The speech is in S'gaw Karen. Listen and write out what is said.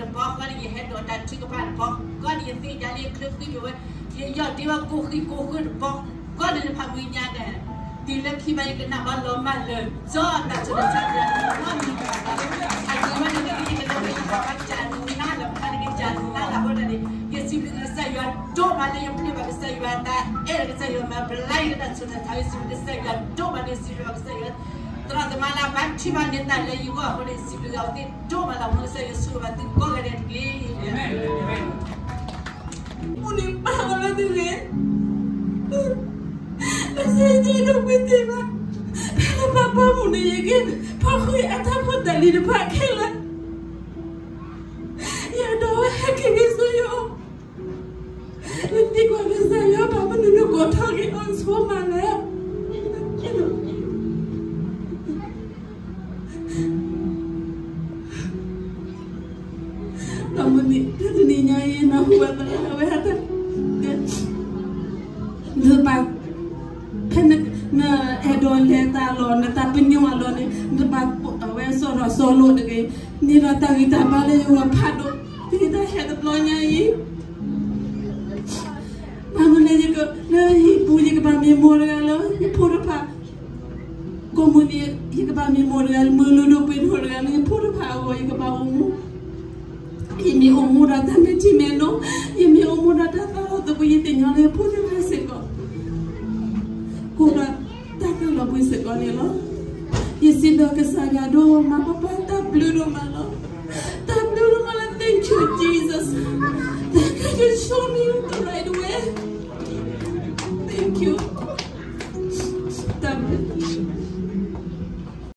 တဘျီဃီန့ၣ် ယဟဲဒိးတၢ်ထုကဖၣ်တဘျီဃီန့ၣ် ယသ့ၣ်ညါလၢယချၢဃံယဝဲ ယယီၢ်ဒ့ဝဲကိၢ်ဃံကိၢ်ဃၢတဘျီဃီန့ၣ် တဖၣ်မုၢ်ညါန့ၣ် တုၤလၢခံဘၣ် ယကနၣ်ဘၣ်လီၤမၢ်လၢာ် ကၠီတၢ်ဆၢတၢ်ဆါတၢ်နီတမံၤဘၣ် အဂ့ၢ်ဝဲန့ၣ် ယကလဲၤဝဲယကဘၣ်ကၢ်နးလၢဖးနကစၢ်နးလၢအဃိန့ၣ် ယစံးဘျုးကစၢ်ယွၤဒိၣ်မးလၢ ယပျဲၢ်ဘၣ်ကစၢ်ယွၤတၢ်အဲၣ်လၢကစၢ်ယွၤမၤဘျါယတၢ်ဆၢတၢ်ဆါ ယစံးဘျုးကစၢ်ယွၤဒိၣ်မးလၢ စံးဘျုးဘၣ်ကစၢ်ယွၤ သရၣ်သမါလၢအဘၣ်ထံၣ်ဘၣ်န့ၢ်တၢ်လၢယဂီၢ်အဃိန့ၣ် ယစံးဘျုးအဝဲသ့ၣ်ဒိၣ်မးလၢ မ်ကစၢ်ယွၤဆိၣ်ဂ့ၤဘၣ်သုကိးဂၤဒဲးတက့ၢ်. အိၣ်န့ၣ်ပာ်အီၤလၢသုဂ့ၤ, ပစံးတ့ၢ်ဒိၣ်ကွံာ်သ့ဘၣ်, ဖဲလၢပၢ်ပၢ်မုၣ်န့ၣ် ယကဖီၣ်ဃံးအတၢ်ဖိတၢ်လံၤတဖၣ်ခဲလၢာ်, ယအဲၣ်ဒိးဝဲဟဲက့ၤက့ၤဆူယအိၣ်, ယသံကွၢ်ကစၢ်ယွၤ ဘၣ်မနုၤနကိးထီၣ်က့ၤအီၤဆိမးလဲၣ်. ဒီးမုၢ်နံၤ တနံၤညါအံၤ နၢ်ဟူဘၣ်သရၣ်အဝဲဟဲတၢ်, နဘၣ်, ဖဲနအဲၣ်ဒိးလဲၤတၢ်လီၢ် နတၢ်ပညိၣ်အလီၢ်န့ၣ် နတဘၣ်ပိာ်ထီၣ်ဝဲစီၢ်ထီၣ်စီၢ်လိၤတဂ့ၤ, န့ၢ်ဒီးတၢ်ဂံၢ်တၢ်ဘါလၢယဂီၢ်ဖးဒိၣ်, ဖဲတၢ်ဟဲတဘျီညါအံၤ ဘၣ်မနုၤလဲၣ် ယက, လၢဟံၣ်ပူၤ ယကဘၣ်မ့ၢ်မိၢ်တဂၤလၢယဖိတဖၣ်, ကိးမုၢ်နံၤ ယကဘၣ်မ့ၢ်မိၢ်တဂၤလၢမုၢ်လူၤဒိၣ်ပှ့ၤဒိၣ်တဂၤလၢယဖိတဖၣ်အဂီၢ် ယကဘၣ်အိၣ်မူ, ယမ့ၢ်အိၣ်မူဒီးတၢ်မဲာ်ထံမဲာ်နိ, ယမ့ၢ်အိၣ်မူဒီးတၢ်သးလီၤသးကွံ ယသ့ၣ်ညါလၢယဖိတဖၣ်စ့ၢ်ကီး ကအိၣ်ဒီးတၢ်သးလီၤဘှံးစ့ၢ်ကီးန့ၣ်လီၤ. ယစံးဘျုးကစၢ်ယွၤဒိၣ်မး ပၢ်ပၢ်တၢ်ဘျုးဒိၣ်မးလီၤ.